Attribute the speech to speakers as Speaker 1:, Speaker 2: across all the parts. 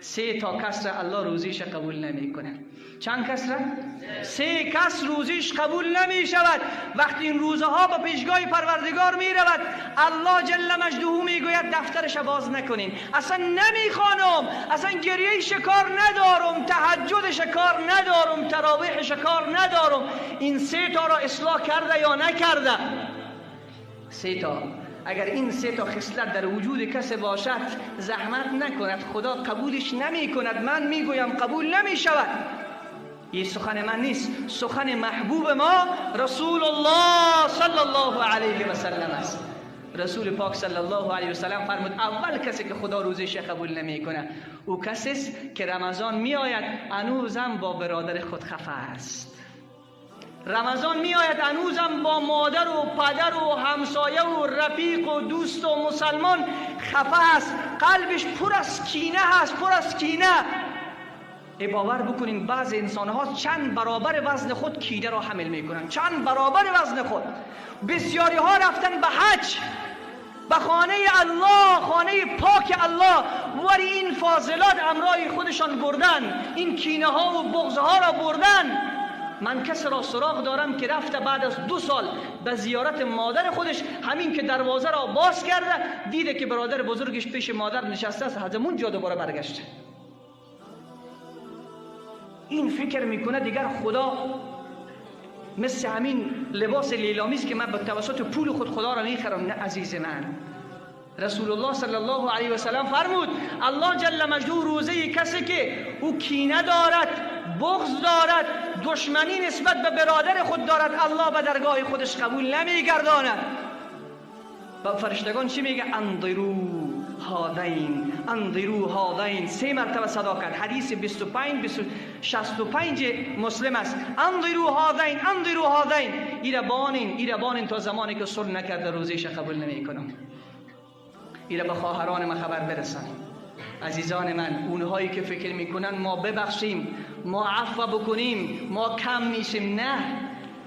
Speaker 1: سه تا کس را الله روزیش قبول نمیکنه. چند کس را؟ سه کس روزیش قبول نمی شود. وقتی این روزه ها به پیشگاه پروردگار می رود، الله جل مجده می گوید دفترش باز نکنین، اصلا نمیخوانم، اصلا گریه شکار ندارم، تهجد شکار ندارم، تراویح شکار ندارم. این سه تا را اصلاح کرده یا نکرده؟ سه تا. اگر این سه تا خصلت در وجود کسی باشد، زحمت نکند، خدا قبولش نمی کند. من میگویم قبول نمی شود. این سخن من نیست، سخن محبوب ما رسول الله صلی الله علیه و سلم است. رسول پاک صلی الله علیه و سلم فرمود اول کسی که خدا روزش قبول نمیکنه او کسی است که رمضان میآید هنوزم با برادر خود خفه است. رمضان میآید هنوزم با مادر و پدر و همسایه و رفیق و دوست و مسلمان خفه است، قلبش پر از کینه است، پر از کینه. ای باور بکنین بعض انسانها چند برابر وزن خود کینه را حمل میکنن، چند برابر وزن خود. بسیاری ها رفتن به حج، به خانه الله، خانه پاک الله، ولی این فاضلات امرای خودشان بردن، این کینه ها و بغض ها را بردن. من کس را سراغ دارم که رفته بعد از 2 سال به زیارت مادر خودش، همین که دروازه را باز کرده دیده که برادر بزرگش پیش مادر نشسته است، از اون جا دوباره برگشته. این فکر میکنه دیگر خدا مثل همین لباس لیلامی است که من به توسط پول خود خدا را میخرم. نه عزیز من، رسول الله صلی الله علیه و سلم فرمود الله جل مجده روزه کسی که او کینه دارد، بغض دارد، دشمنی نسبت به برادر خود دارد، الله به درگاه خودش قبول نمیگرداند. و فرشتگان چی میگه؟ انظروا هذین، انظروا هذین. 3 مرتبه صدا کرد. حدیث 25 65 مسلم است. انظروا هذین، انظروا هذین. ایره بانین، ایره بانین تا زمانی که صلح نکرده روزیش قبول نمیکنم. ایره به خواهران من خبر برسانیم. عزیزان من، اونهایی که فکر میکنن ما ببخشیم، ما عفو بکنیم، ما کم میشیم، نه.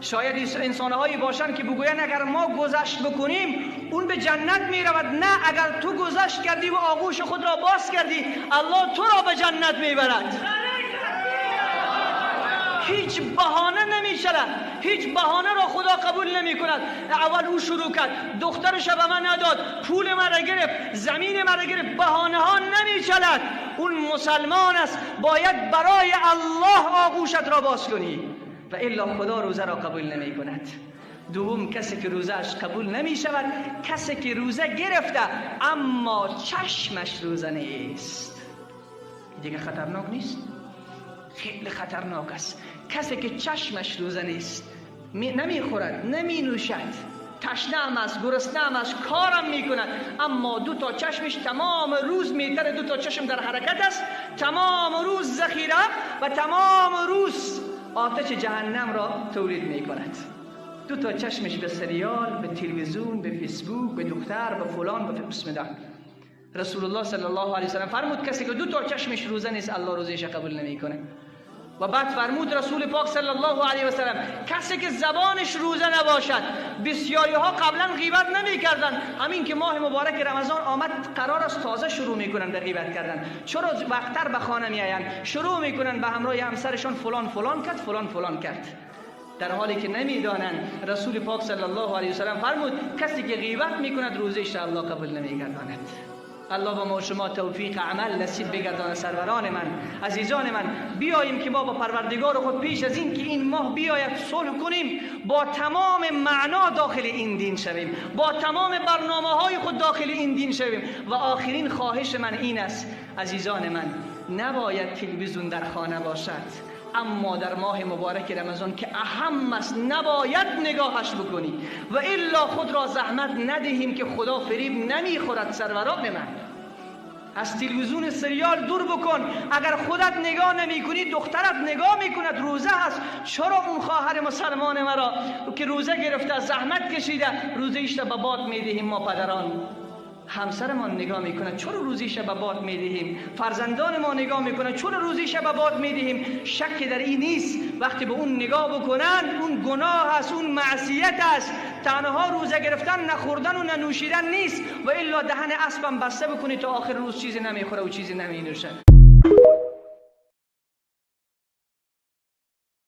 Speaker 1: شاید انسانهایی باشن که بگوین اگر ما گذشت بکنیم اون به جنت میرود. نه، اگر تو گذشت کردی و آغوش خود را باز کردی، الله تو را به جنت میبرد. هیچ بهانه نمیشود، هیچ بهانه را خدا قبول نمی کند. اول او شروع کرد، دخترش به من نداد، پول مرا گرفت، زمین مرا گرفت. بهانه ها نمیشود. اون مسلمان است، باید برای الله آغوشت را باز کنی و الا خدا روزه را قبول نمی کند. دوم، کسی که روزه‌اش قبول نمی شود، کسی که روزه گرفته اما چشمش روزه نیست. دیگه خطرناک نیست؟ خیلی خطرناک است. کسی که چشمش روزه نیست، نمیخورد، نمی نوشد، تشنه هم است، گرسنه هم است، کارم میکند، اما 2 تا چشمش تمام روز میتره، 2 تا چشم در حرکت است، تمام روز ذخیره و تمام روز آتش جهنم را تولید میکند. 2 تا چشمش به سریال، به تلویزیون، به فیسبوک، به دختر، به فلان، به بسم الله. رسول الله صلی الله علیه و سلم فرمود کسی که 2 تا چشمش روزه نیست، الله روزیش قبول نمیکنه. و بعد فرمود رسول پاک صلی الله علیه و سلم کسی که زبانش روزه نباشد. بسیاری ها قبلا غیبت نمیکردن، همین که ماه مبارک رمضان آمد قرار است تازه شروع میکنن به غیبت کردن. چرا وقتر به خانه میآیند، شروع میکنن به همراه همسرشان فلان فلان کرد، فلان فلان کرد، در حالی که نمیدانند. رسول پاک صلی الله علیه و سلم فرمود کسی که غیبت میکند روزه الله قبول نمیگرداند. الله به ما شما توفیق عمل نصیب بگرداند. سروران من، عزیزان من، بیاییم که ما با پروردگار خود پیش از این که این ماه بیاید صلح کنیم، با تمام معنا داخل این دین شویم، با تمام برنامه های خود داخل این دین شویم. و آخرین خواهش من این است عزیزان من، نباید تلویزیون در خانه باشد، اما در ماه مبارک رمضان که اهم است نباید نگاهش بکنی و الا خود را زحمت ندهیم که خدا فریب نمیخورد. سروران من، از تلویزیون سریال دور بکن. اگر خودت نگاه نمی کنی دخترت نگاه میکند. روزه هست، چرا اون خواهر مسلمان مرا که روزه گرفته، زحمت کشیده، روزه ایش را به باد میدهیم؟ ما پدران همسرمان نگاه میکنه، چرا روزیش به باد میدهیم؟ فرزندان ما نگاه میکنه، چرا روزیش به باد میدهیم؟ شک در این نیست وقتی به اون نگاه بکنن اون گناه است، اون معصیت است. تنها روزه گرفتن نخوردن و ننوشیدن نیست و الا دهن اسبم بسته بکنی تا آخر روز چیزی نمیخوره و چیزی نمینوشه.